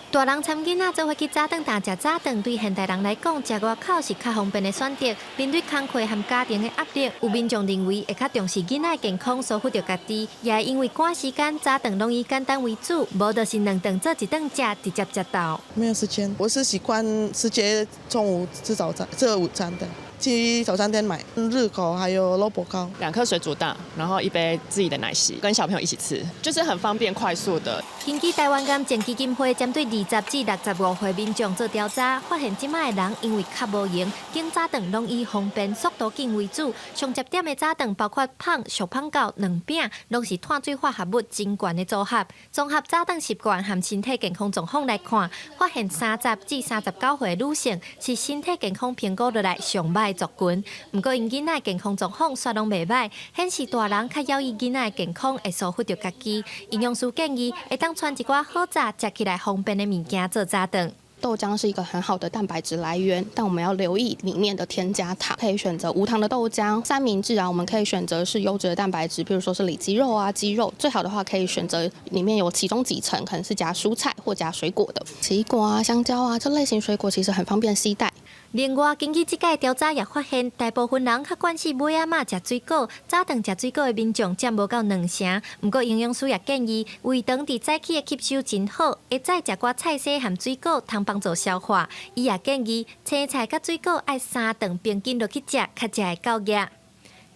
大人摻囡仔做伙去早頓店食早頓，對現代人來講，食外口是較方便的選擇。面對工課和家庭的壓力，有民眾認為會較重視囡仔的健康，疏忽著家己，也會因為趕時間，早頓攏以簡單為主，無就是兩頓做一頓食，直接食到。沒有時間，我是習慣直接中午吃早餐，吃午餐的。去早餐店買熱狗，還有蘿蔔糕， 2顆水煮蛋，然後一杯自己的奶昔，跟小朋友一起吃，就是很方便快速的。根據台灣癌症基金會針對20至65歲民眾做調查，發現這擺的人因為較無閒，揀早頓攏以方便、速度緊為主。上捷點的早頓包括麭、俗麭糕、卵餅，攏是碳水化合物真懸的組合。綜合早頓習慣和身體健康狀況來看，發現30至39歲女性是身體健康評估落來上䆀族群。毋過𪜶囡仔健康狀況煞攏袂䆀，顯示大人較枵意囡仔健康會疏忽著家己。營養師建議會當穿一寡好紮、食起來方便的物件做早頓。豆漿是一個很好的蛋白質來源，但我們要留意裡面的添加糖，可以選擇無糖的豆漿。三明治啊，我們可以選擇是優質的蛋白質，譬如說是里脊肉啊、雞肉，最好的話可以選擇裡面有其中幾層可能是夾蔬菜或夾水果的。奇異果啊、香蕉啊，這類型水果其實很方便攜帶。另外，根據這屆調查也發現，大部分人較慣勢尾仔仔食水果，早頓食水果的民眾佔無夠兩成。毋過營養師也建議，胃腸佇早起的吸收真好，會使食寡菜蔬和水果，通幫助消化。伊也建議，青菜佮水果愛三頓平均落去食，較才會夠額。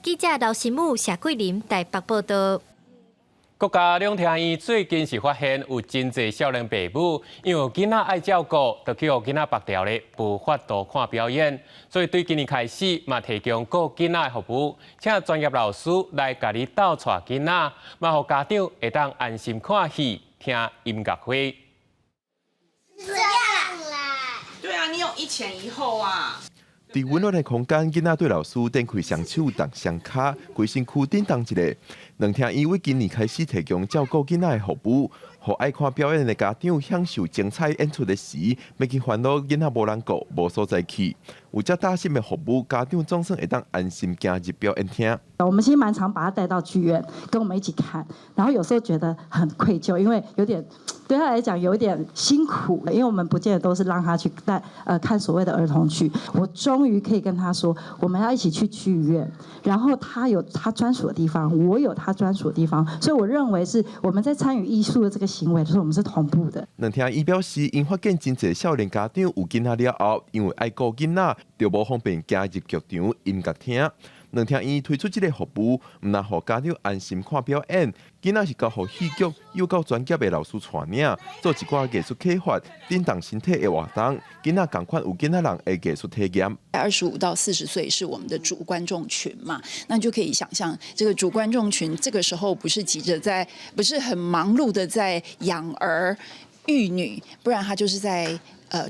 記者劉新武、謝桂林台北報道。國家兩廳院最近是發現有真濟少年爸母，因為囡仔愛照顧，就去予囡仔縛牢咧，無法度看表演。所以對今年開始嘛提供顧囡仔的服務，請專業老師來共你鬥帶囡仔，嘛予家長會當安心看戲、聽音樂會。這樣啦。對啊，你有一前一後啊。佇溫暖的空間，囡仔對老師展開雙手動雙跤，規身軀振動一下。兩廳院為今年開始提供照顧囡仔的服務，予愛看表演的家長享受精彩演出的時，袂去煩惱囡仔無人顧、無所在去。有遮貼心的服務，家長總算會當安心行入表演廳。我們其實蠻常把他帶到劇院，跟我們一起看，然後有時候覺得很愧疚，因為有點對他來講有點辛苦，因為我們不見得都是讓他去帶看所謂的兒童劇。我終於可以跟他說，我們要一起去劇院，然後他有他專屬的地方，我有他專屬的地方，所以我認為是我們在參與藝術的這個行為，就是我們是同步的。兩廳院表示，𪜶發現真濟少年家長有囡仔了後，因為愛顧囡仔，就無方便行入劇場音樂廳。兩廳院推出這个服務，毋但予家長安心看表演，囡仔是交予戲劇有夠專業的老師帶領，做一寡藝術啟發、振動身體的活動，囡仔仝款有囡仔人的藝術體驗。 25到40歲是我們的主觀眾群嘛，那就可以想象，這個主觀眾群這個時候不是急着在，不是很忙碌的在養兒育女，不然他就是在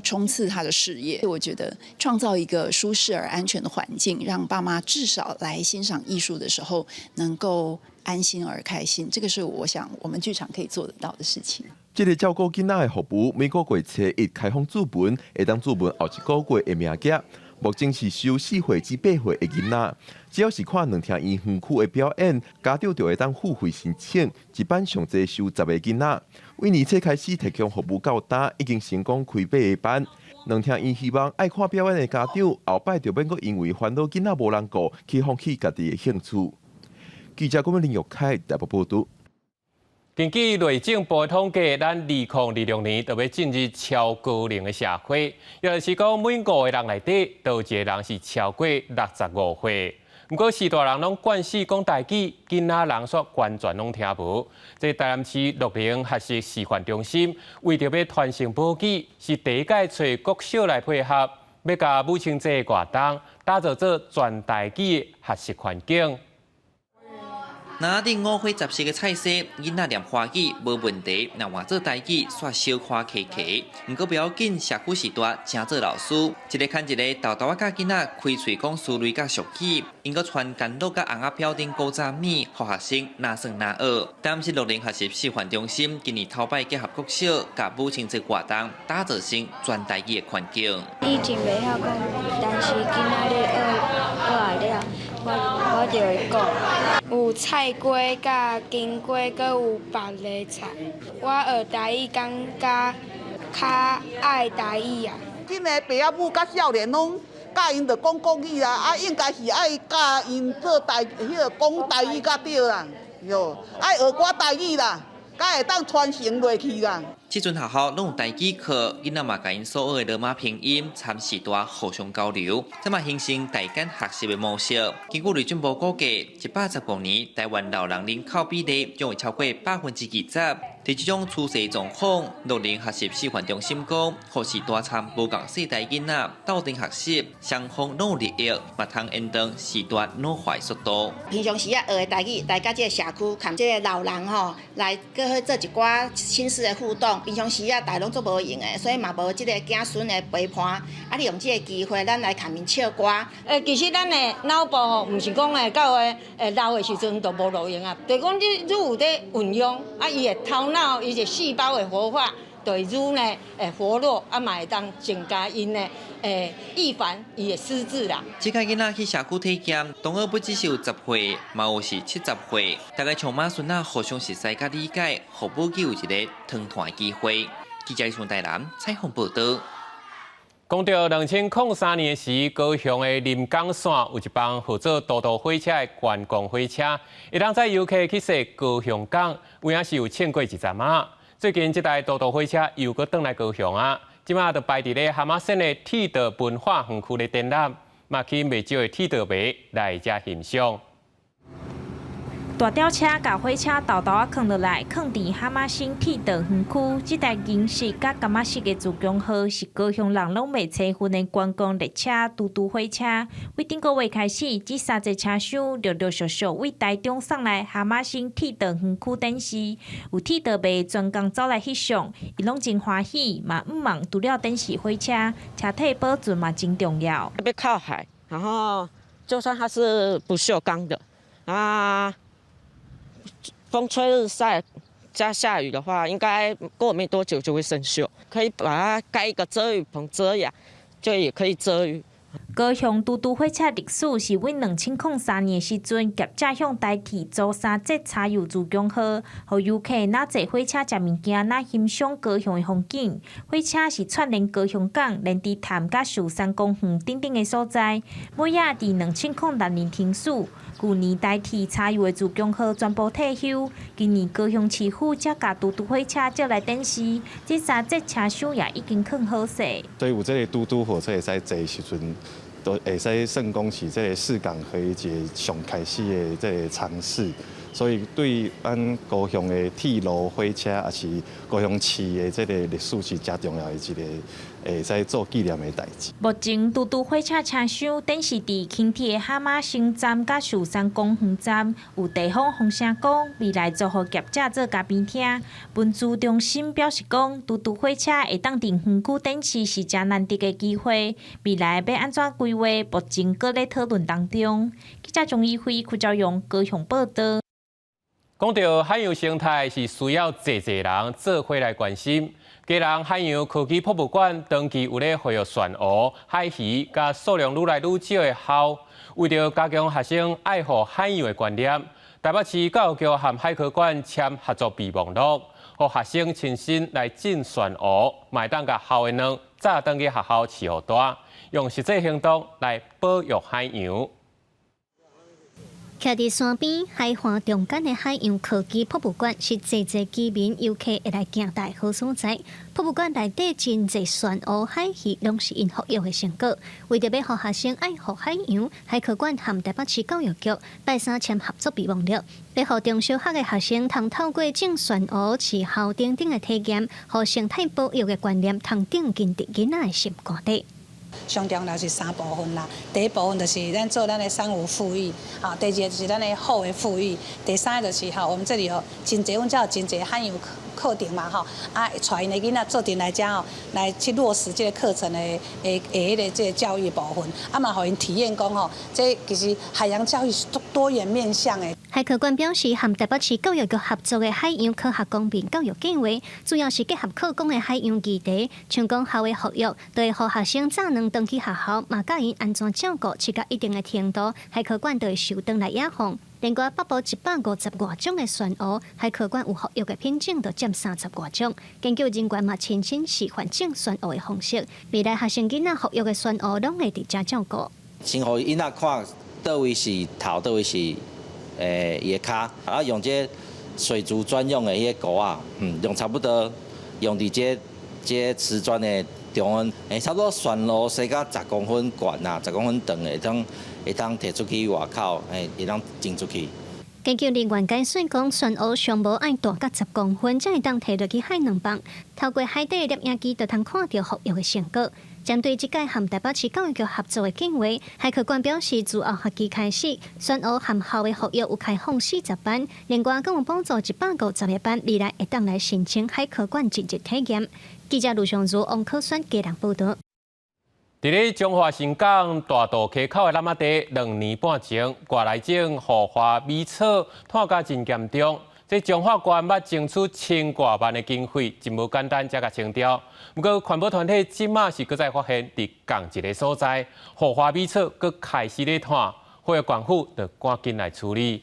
衝刺他的事業。我覺得創造一個舒適而安全的環境，讓爸媽至少來欣賞藝術的時候能夠安心而開心，這個是我想我們劇場可以做得到的事情。這个照顧囡仔的服務，每個月初一開放注文，會當注文後一個月的名額。目前是收4歲至8歲的囡仔，只要是看兩廳院園區的表演，家長就會當付費申請，一班上濟收10個囡仔。為年初開始提供服務到今，已經成功開八个班。兩廳院希望愛看表演的家長，後擺就免閣因為煩惱囡仔無人顧，去放棄家己的興趣。記者郭林玉凱台北報導。根據內政部統計，咱2026年就欲進入超高齡的社會，也就是講，每五個人內底，就有一个人是超過65歲。毋過，序大人攏慣勢講台語，囡仔人煞完全攏聽無。這台南市樂齡學習示範中心，為著欲傳承母語，是第一擺揣國小來配合，欲共母親節活動打造做全台語的學習環境。拿頂五花雜色的菜色，囡仔念華語無問題，若換做台語，煞小可卡卡。毋過不要緊，社區序大，誠做老師，一个牽一个，沓沓仔教囡仔開喙講蘇類佮俗語，𪜶閣傳乾露佮尪仔票頂古早物，予學生若耍若學。台南市樂齡學習示範中心今年頭擺結合國小，佮母親節活動，打造成全台語的環境。以前袂曉講，但是今仔日學學來了，我就會講。有菜瓜、佮金瓜，閣有別个菜。我學台語，感覺較愛台語啊。這个爸仔母佮少年攏教𪜶著講國語啦，啊，應該是愛教𪜶做台，彼个講台語才對啦，喲，愛學寡台語啦，才會當傳承落去啦。這陣學校攏有台語課，囡仔嘛共𪜶所學的羅馬拼音參序大互相交流，這嘛形成代間學習的模式。根據內政部估計，115年台灣老人人口比例將會超過20%。佇這種趨勢狀況，樂齡學習示範中心講，予序大參無仝世代囡仔鬥陣學習，雙方攏有利益，嘛通延長序大老化的速度。平常時啊學的台語，來佮這个社區，佮這个老人吼，來閣去做一寡親師的互動。平常時啊，大家攏足無閒的，所以嘛無這个子孫的陪伴。啊，利用這个機會，咱來共𪜶唱歌。其實咱的腦部吼，毋是講會到老的時陣就無路用啊。就是講你愈有咧運用，啊，伊的頭腦，伊的細胞會活化，就會愈呢會活絡，啊嘛會當增加𪜶的預防伊的失智啦。這屆囡仔去社區體驗，同學不只是有10歲，嘛有是70歲，大家像媽孫仔互相熟似佮理解，予母語有一个傳傳的機會。記者從台南採訪報導。講到2003年時，高雄的臨港線有一班號做嘟嘟火車的觀光火車，會當載遊客去踅高雄港，有影是有穿過一站仔。最近這台嘟嘟火車又閣轉來高雄啊，這擺就擺佇咧蚶仔煎的鐵道文化園區咧展覽，嘛吸引袂少的鐵道迷來遮欣賞。大吊車共火車沓沓仔囥落來，囥佇哈瑪星鐵道園區。這台銀色佮柑仔色的自強號是高雄人攏袂青昏的觀光列車嘟嘟火車。對頂個月開始，這三節車廂陸陸續續對台中送來哈瑪星鐵道園區展示。有鐵道迷專工走來翕相，𪜶攏真歡喜，嘛向望除了展示火車，車體保存嘛真重要。特別靠海，然後就算它是不鏽鋼的，啊。風吹日曬加下雨的話，應該過沒多久就會生鏽。可以把它蓋一個遮雨棚遮陽，就也可以遮雨。高雄嘟嘟火車歷史是對2003年時陣，業者向台鐵租三節柴油自強號，予遊客若坐火車食物件，若欣賞高雄的風景。火車是串聯高雄港、連池潭佮壽山公園等等的所在。尾仔佇2006年停駛。舊年台鐵柴油的自強號全部退休，今年高雄市府才共嘟嘟火車借來展示，這三節車廂也已經囥好勢。所以有這个嘟嘟火車會使坐的時陣，都會使算講是這个四港合一個上開始的這个嘗試。所以對咱高雄的鐵路火車，抑是高雄市的這个歷史是誠重要的一个會使做紀念的代誌。目前嘟嘟火車車廂展示佇輕鐵哈瑪星站佮壽山公園站，有地方風聲講未來租予業者做咖啡廳。文資中心表示講，嘟嘟火車會當佇園區展示是誠難得的機會，未來欲按怎規劃，目前閣咧討論當中。記者鍾怡輝、柯昭勇高雄報導。講到海洋生態，是需要濟濟人做伙來關心。基隆海洋科技博物館長期有咧培育旋鼯、海魚，佮數量愈來愈少的鱟，為著加強學生愛護海洋的觀念，台北市教育局和海科館簽合作備忘錄，予學生親身來種旋鼯，嘛會當共鱟的卵炸轉去學校飼予大，用實際行動來保育海洋。徛佇山邊海岸中間的海洋科技博物館是濟濟居民遊客會來行蹛好所在。博物館內底真濟旋鼯海魚，攏是𪜶復育的成果。為著欲予學生愛護海洋，海科館和台北市教育局拜三簽合作備忘錄，欲予中小學的學生通透過種旋鼯、飼鱟等等的體驗，予生態保育的觀念通植根佇囡仔的心肝底。上重要是三部分啦，第一部分就是咱做咱的珊瑚復育，吼，第二个就是咱的鱟的復育，第三个就是吼，我們這裡有真濟，阮遮有真濟海洋課程嘛，吼，啊，帶𪜶的囡仔做陣來遮吼，來去落實這个課程的彼个這个教育部分，啊嘛，予𪜶體驗講吼，這其實海洋教育是多多元面向的。海科館表示，和台北市教育局合作的海洋科學公民教育計劃，主要是結合課綱的海洋議題，像講鱟的復育，就會予學生紮卵轉去學校，嘛教𪜶按怎照顧，飼到一定的程度，海科館就會收轉來野放。另外，北部150外種的旋鼯，海科館有復育的品種，就佔30外種。研究人員嘛親身示範種旋鼯的方式，未來學生囡仔復育的旋鼯，攏會佇遮照顧。先予囡仔看佗位是頭，佗位是伊的跤，啊用這水族專用的彼个鈎仔，用差不多用佇這瓷磚的中央，差不多旋鼯生到十公分懸啊，十公分長的，會當提出去外口，會當種出去。研究人員解說講，旋鼯上無愛大甲十公分，才會當提落去海卵放。透過海底攝影機，就通看著復育的成果。針對這屆和台北市教育局合作的計劃，海科館表示，自後學期開始，旋鼯和鱟的復育有開放40班，另外閣有補助150個班，未來會當來申請海科館進入體驗。記者盧尚如、王可選基隆報導。佇咧彰化伸港大肚溪口的湳仔地，2年半前，外來種互花米草湠甲真嚴重。這彰化縣欲爭取千外萬的經費，真無簡單，才共清掉。毋過環保團體這馬是閣再發現，佇仝一个所在，互花米草閣開始咧湠，呼籲縣府著趕緊來處理。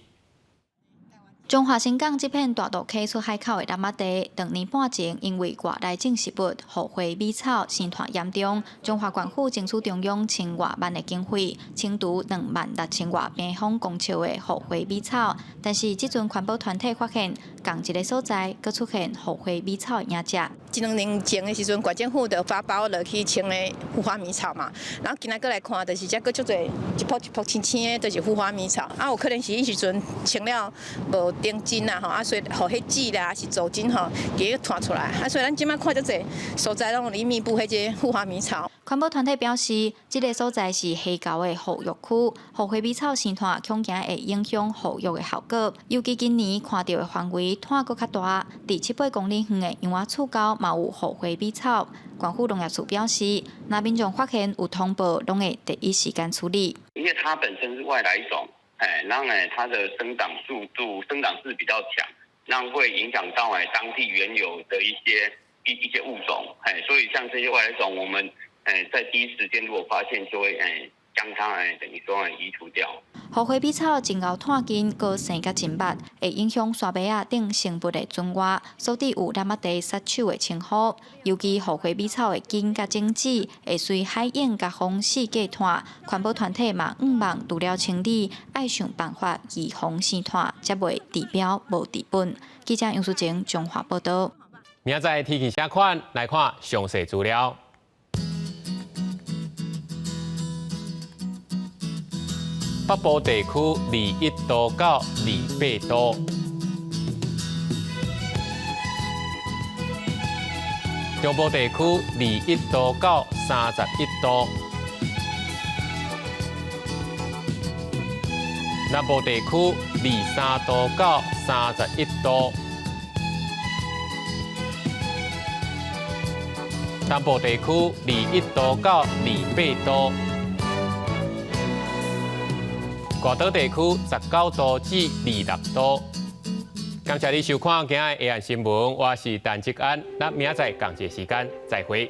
彰化新港這片大肚溪出海口的湳仔地，2年半前因為外來種植物互花米草生湠嚴重，彰化縣府爭取中央千外萬的經費，清除26,000外平方公尺的互花米草。但是這陣環保團體發現，仝一个所在，閣出現互花米草的影跡。一兩年前的時陣，縣政府就發包落去清的互花米草嘛，然後今仔閣來看，就是這閣足濟一匍一匍青青的，就是互花米草。啊，有可能是彼時陣清了無頂真啊吼，啊，所以予彼籽啦，抑是藻菌吼，給湠出來。啊，所以咱這擺看足濟所在攏有咧密布彼個互花米草。環保團體表示，這个所在是溪溝的復育區，互花米草生湠恐驚會影響復育的效果。尤其今年看著的範圍湠閣較大，佇7、8公里遠的楊仔厝溝嘛有互花米草。縣府農業處表示，若民眾發現有通報，攏會第一時間處理。因為它本身是外來種，哎，然後呢，它的生長速度、生長勢比較強，那會影響到哎當地原有的一些物種，哎，所以像這些外來種，我們哎在第一時間如果發現，就會哎將它哎等於說哎移除掉。互花米草真𠢕湠根，閣生甲真密，會影響沙馬仔等生物的存活，所以有湳仔地殺手的稱呼。尤其互花米草的根佮種子會隨海湧佮風四界湠，環保團體嘛向望除了清理，愛想辦法預防生湠，才袂治標無治本。記者楊淑靜彰化報導。明仔載天氣啥款？來看詳細資料。北部地區21度到28度，中部地區21度到31度，南部地區23度到31度，東部地區21度到28度。外島地區19度至26度。感謝你收看今仔的下暗新聞，我是陳志安，咱明仔載仝一个時間再會。